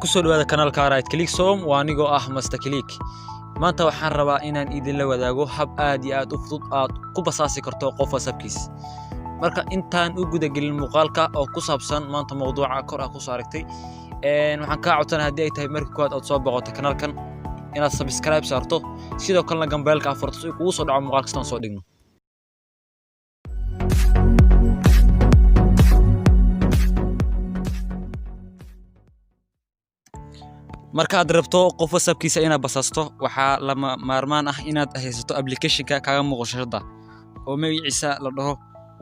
Kusoo dhawaada kanaalka Right Click Som. Waa anigoo ah Master Click. Maanta waxaan rabaa inaan idinla wadaago hab aad iyo aad u fudud aad ku basaasi karto qof WhatsAppkiis. Marka intaan u guda gelin muuqaalka oo ku saabsan maanta mawduuca kor ah kusoo aragtay, waxaan kaa codsanaya, haddii ay tahay markii koowaad aad soo boqoto kanaalkan, inaad subscribe saarto, sidoo kalena gambaleelka aad furto si kugu soo dhaco muuqaal kastaan soo dhigno. Marka aad rabto qof WhatsAppkiisa inaad basaasto, waxaa lama maarmaan ah inaad haysato applicationka kaaga muuqo shashada oo magaciisa la dhaho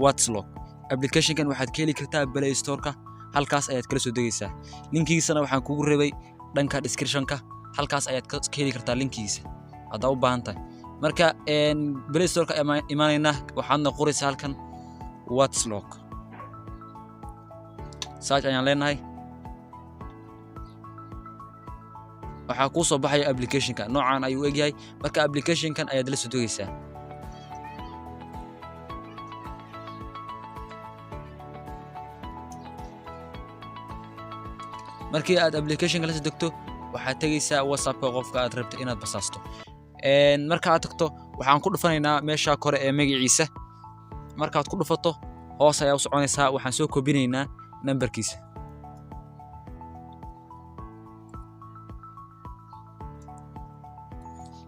WhatsLock. Applicationkan waxaad ka heli kartaa Play Store-ka, halkaas ayaad kala soo degaysaa. Linkigiisana waxaan kugu rabay dhanka description-ka, halkaas ayaad ka heli kartaa linkigiisa haddaa u baahan tahay. Marka Play Store-ka imaanaynaa, waxaadna qoraysaa halkan WhatsLock, search ayaan leenahay. Waxaa kuu soo baxaya applicationka noocan ayuu egyahay. Marka applicationkan ayaad la soo degaysaa. Markii aad applicationka la soo degto, waxaad tegaysaa WhatsAppka qofka aad rabto inaad basaasto. Marka aad tagto, waxaan ku dhufanaynaa meesha kore ee magaciisa. Markaad ku dhufato, hoos ayaa u soconaysaa. Waxaan soo kobinaynaa nambarkiisa.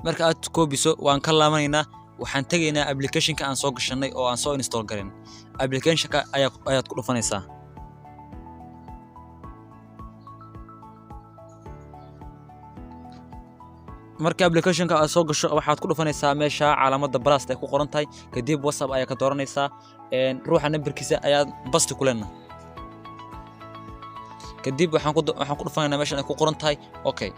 Marka aad koobiso, waan ka laabanaynaa. Waxaan tegaynaa applicationka aan soo gashanay oo aan soo install garin. Applicationka ayaad ku dhufanaysaa. Marka applicationka aad soo gasho, waxaad ku dhufanaysaa meesha calaamadda plus ay ku qoran tahay. Kadib WhatsApp ayaa ka dooranaysaa. Ruuxa nambarkiisa ayaad paste ku leenahay. Kadib waxaan ku dhufanaynaa meeshan ay ku qoran tahay okay.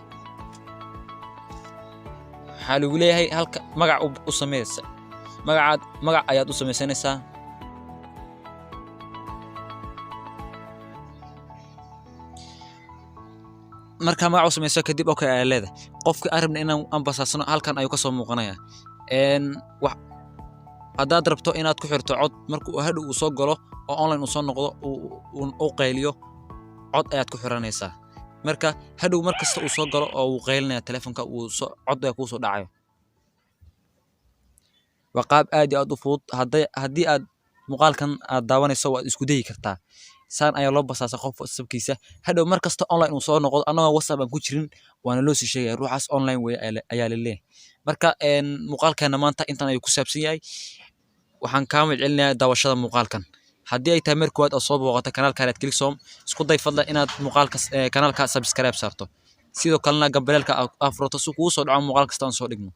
Waxaa lagu leeyahay halka magac u sameysa. Magacaad magac ayaad u samaysanaysaa. Markaa magac u samayso kadib, okay ayaa leedahay. Qofka aan rabna inaan aan basaasno halkan ayuu kasoo muuqanayaa. Haddaad rabto inaad ku xirto cod, marka uu hadhow uu soo galo oo online uu soo noqdo uu qayliyo, cod ayaad ku xiranaysaa. Marka hadhow mar kasta uu soo galo oo uu qaylinaya telefonka, uu soo cod ayaa kuu soo dhacayo. Waa qaab aad iyo aad u fudud. Haddii aad muuqaalkan aad daawanayso, waad isku dayi kartaa. Saan ayaa loo basaasa qof WhatsAppkiisa. Hadhow mar kasta online uu soo noqdo annagoo WhatsApp aan ku jirin, waana loo sii sheegaya ruuxaas online weeye ayaa la leeyahay. Marka muuqaalkeena maanta intan ayuu ku saabsan yahay. Waxaan kaa mahad celinayaa daawashada muuqaalkan. Haddii ay tahay mar koowaad oo soo booqato kanaalka Right Click Som, isku day fadlan inaad muuqaalka kanaalka subscribe saarto, sidoo kalena gambaleelka aad furato si kugu soo dhaco muuqaal kasta aan soo dhigno.